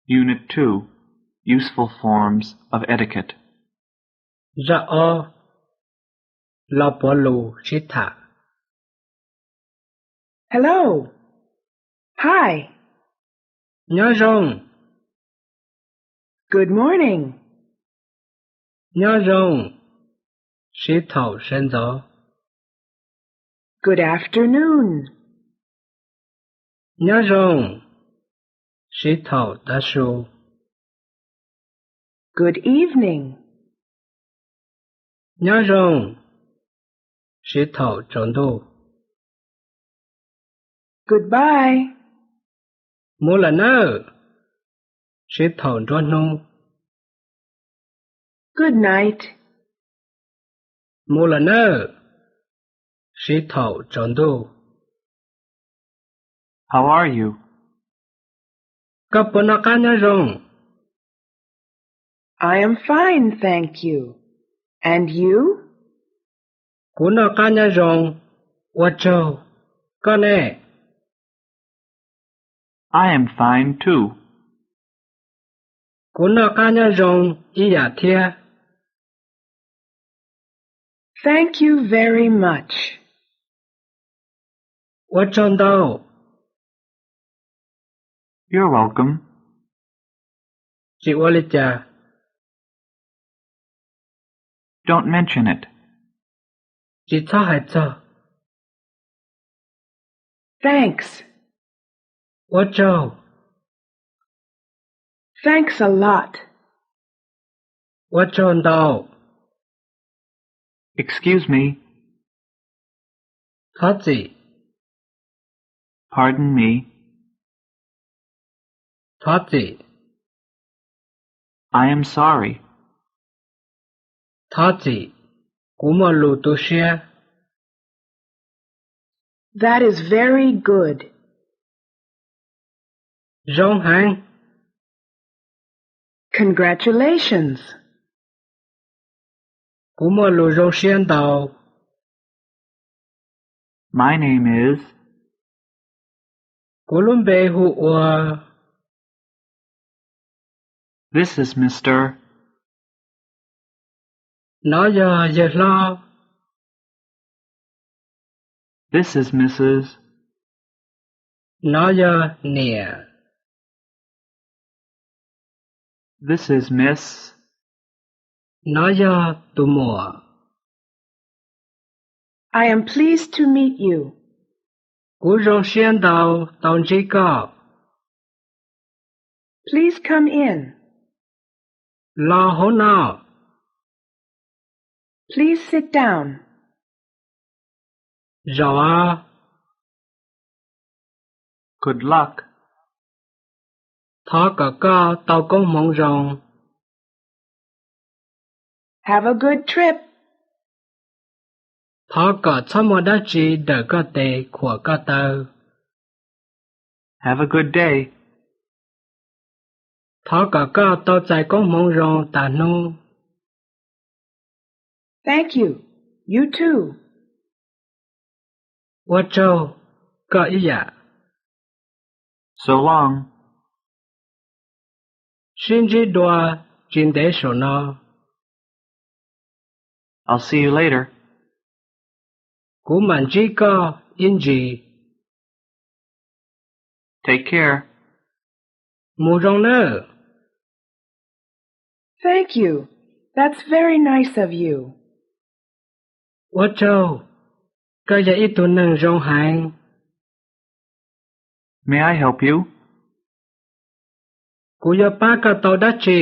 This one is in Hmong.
Unit two, Useful Forms of Etiquette. Zaj ob, lo puav lus sib tham. Hello. Hi. Nyob zoo. Good morning. Nyob zoo. Sib tham sawv ntxov. Good afternoon. Nyob zoo. Sib tham tav su. Good evening. Nyob zoo. Sib tham tsaus ntuj. Goodbye. Mus lawm nawb. Sib tham nruab hnub. Good night. Mus lawm nawb. Sib tham tsaus ntuj. How are you? Koj puas noj qab nyob zoo? I am fine, thank you. And you? Kuv noj qab nyob zoo, ua tsaug. Koj ne? I am fine too. Kuv noj qab nyob zoo ib yam thiab. Thank you very much. Ua tsaug ntau. You're welcome. Tsis ua li cas. Don't mention it. Tsis txhob hais txog. Thanks. Ua tsaug. Thanks a lot. Ua tsaug ntau. Excuse me. Thov txim. Pardon me. Thov txim. I am sorry. Thov txim, kuv muaj lus tu siab. That is very good. Zoo heev. Congratulations. Kuv muaj lus zoo siab ntau. My name is. Kuv lub npe hu ua. This is Mister. Nov yog yawg hlob. This is Missus. Nov yog niam. This is Miss. Nov yog tus muam. I am pleased to meet you. Kuv zoo siab ntau tau ntsib koj. Please come in. Los hauv no. Please sit down. Zaum. Good luck. Thov kom koj tau koob hmoov zoo. Have a good trip. Thov kom txhob muaj dab tsi dawm koj tes khuam koj taw. Have a good day. Thov kom koj tau txais koob hmoov zoo tas hnub. Thank you. You too. Ua tsaug, koj ib yam. So long. Sib ntsib dua tsis ntev saum no. I'll see you later. Kuv mam ntsib koj ib ntsis. Take care. Mus zoo nawb. Thank you. That's very nice of you. Ua tsaug, koj yog ib tug neeg zoo heev. May I help you? Kuv yuav pab koj tau dab tsi?